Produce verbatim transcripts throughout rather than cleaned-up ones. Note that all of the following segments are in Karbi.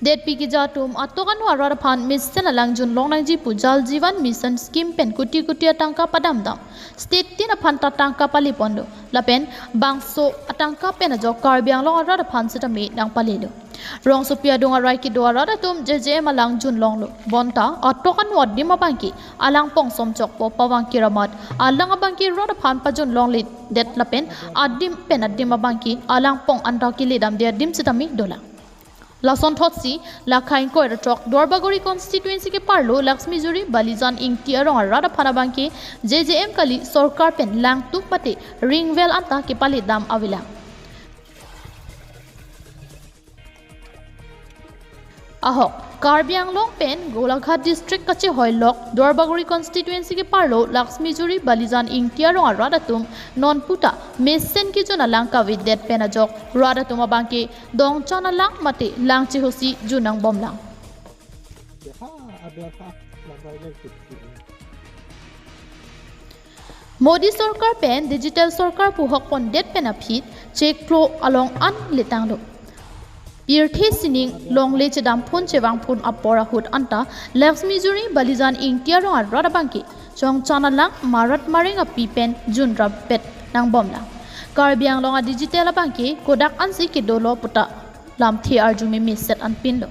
Detpi kejut atum atok anut arat aphan mesen alang junlong nangji pu Jal Jeevan Mission Scheme pen kuti kuti atangka padamdam. State tin aphan ta tangka paleponlo. Lapen bangso atangka pen ajok Karbi Anglong arat aphan sitame nangpalelo. Rongsopi adung arai kedo arat atum J J M alang junlonglo. Bonta atok anut adim abangke alangpong somchokpo pavang keramat. Alang abangke rat aphan pajunlongledet lapen adim pen adim abangke alangpong anta keledamde adim sitame dolang. Lason thotsi, la khaingkoi ra throk Duarbagori constituency keparlo Laxmijuri Balijan Ingti arong arat aphan abangke J J M kali sorkar pen langtuk mate ring well anta kepaledam avelang. Ahok, Karbi Anglong pen Golaghat district kachehoilok Duarbagori constituency keparlo Laxmijuri Balijan Ingti arong arat atum non puta mesen kejun alang kavedet pen ajok rat atum abangke dongchan alang mate lang chehosi jun nangbomlang. Modi sorkar pen digital sorkar pu hokpondet pen aphi cheklo along an letanglo. Pirthe sining longle chedamphun chevangphun apor ahut anta Laxmijuri Balijan Ingti arong arat abangke chongchan alang marat mareng api pen junrapet nangbomlang. Karbi Anglong a digital abangke kodak ansi kedolo puta lamthe arju memeset anpinlo.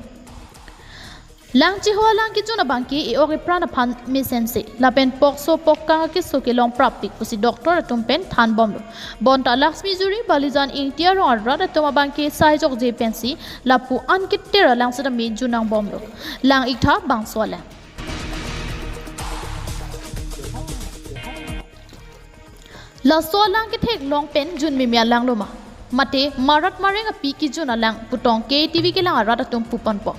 Lang cheho alang kejun abangke e-ok epran aphan mesense lapen pokso pokkang akeso kelong prappik pusi doctor atum pen thanbomlo. Bonta Laxmijuri Balijan Ingti arong arat atum abangke sai jokje pensi lapu an keter alang sitame jun nangbomlo. Lang iktha bangso alang. Laso alang ketheklong pen jun meme alang loma, mate marat mareng api kejun alang pu tong K T V kelang arat atum puponpo.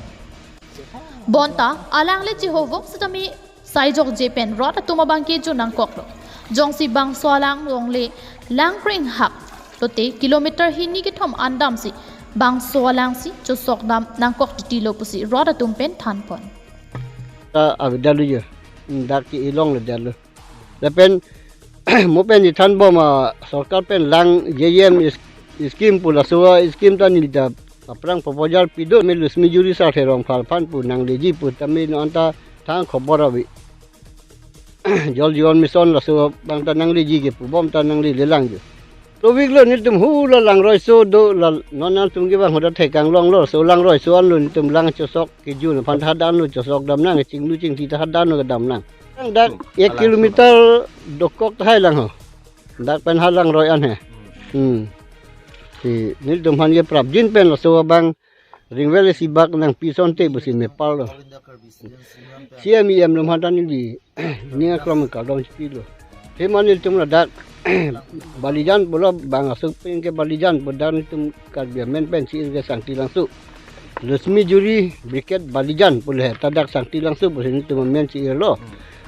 Bonta alang le chehovok sitame sai jokje pen rat atum abangke jun nangkoklo. Jongsi bangso alang longle lang krenghak lote kilometer hini kethom an damsi bangso alangsi chosokdam nangkok titilo pusi rat atum pen thanpon. Ta avedetlo je. Dak ke ilong le detlo. Lapen mo pen ithanbom a sorkar pen lang J J M is-, scheme pu laso a scheme ta neli ta aphrang proposal pido, me Laxmijuri Sarthe Rongphar aphan pu nangleji pu tame non anta thang khobor ave. Jal Jeevan Mission laso abang ta nangleji ke pubom ta nanglelelang je. Tovik lo nelitum hula langroiso do la non nangtum kevang hoda thekang longlo, so langroiso anlo nelitum lang chosok kejun aphan ta hadanlo chosokdam nang, chinglu chingthi ta hadanlo kedam nang. Dak ek kilometer dokok tahai lang ho. Dak pen ha langroi an he. Hmm. Si nelitum aphan ke prapjin pen laso abang ring well isi bak nangpi asonte pusi mepar lo. C M E M atum aphan ta neli ning aklong kardom chipilo. Thema nelitum ladak Balijan pulo bang asuk pen ke Balijan pu dak nelitum Karbi amen pen si-ir ke Sangti Langso. Laxmijuri Brigade Balijan pulo he ta dak Sangti Langso pusi nelitum amen si-irlo.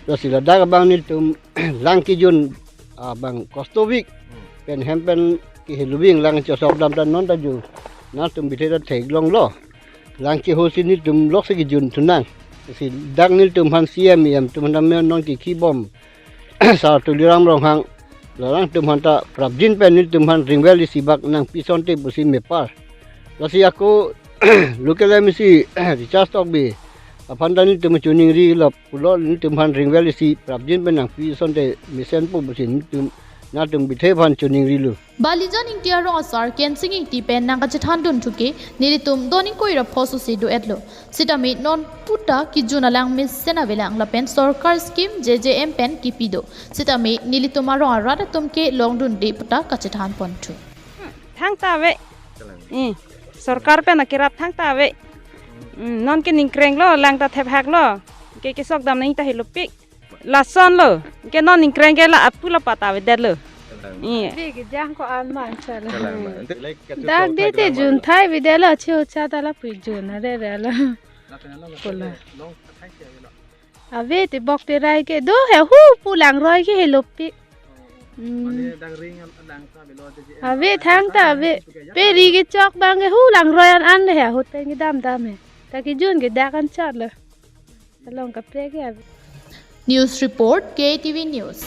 Lasi ladak abang nelitum lang kejun abang kostovik pen hem pen kehelo abang lang chosokdam ta non ta jun nangtum bithe ta theklonglo. Lang cheho si nelitum lok si kejun thunang. Si dak nelitum aphan C M E M atum aphan ta me non kekhibom Sar Tuliram Ronghang, la nangtum aphan ta prapjin pen nelitum aphan ring well isi bak nangpi asonte pusi mepar. Lasi ako local M A C Richard Tokbi aphan ta nelitum choningrilo pulo nelitum aphan ring well isi prapjin pen nangpi asonte mesenpo pusi nelitum nangtum bithe aphan choningrilo. Balijan Ingti arong asar Kensing Ingti pen nangkachethan dunthu ke nelitum don ingkoi ra pho sose do-etlo. Sitame non puta kejun alang mesen avelang lapen sorkar scheme J J M pen kipi do. Sitame nelitum arong arat atum kelong dunde puta kachethan ponthu. Thangta ave. Eh, sorkar pen akirap thangta ave. Hmm, non ke ningkrenglo, lang ta thephaklo. Ke kesokdam nang ta helopik. Lasonlo. Ke non ningkreng ke la apu la pata avedetlo. Iya. Ave kejang ko-an ma ansalo. Dak de te jun thai avedetlo, che ucha ta lapu jun ave re lo. Kola. Ave te bok te rai ke do he hu pu langroi ke helopik. Hmm. Ave thangta ave. Pe ri kechok abang ke hu langroi an an le he ahut pen kedam dam he. Ta kejun ke dak anchotlo. Along kaprek ke ave. News report, K T V News.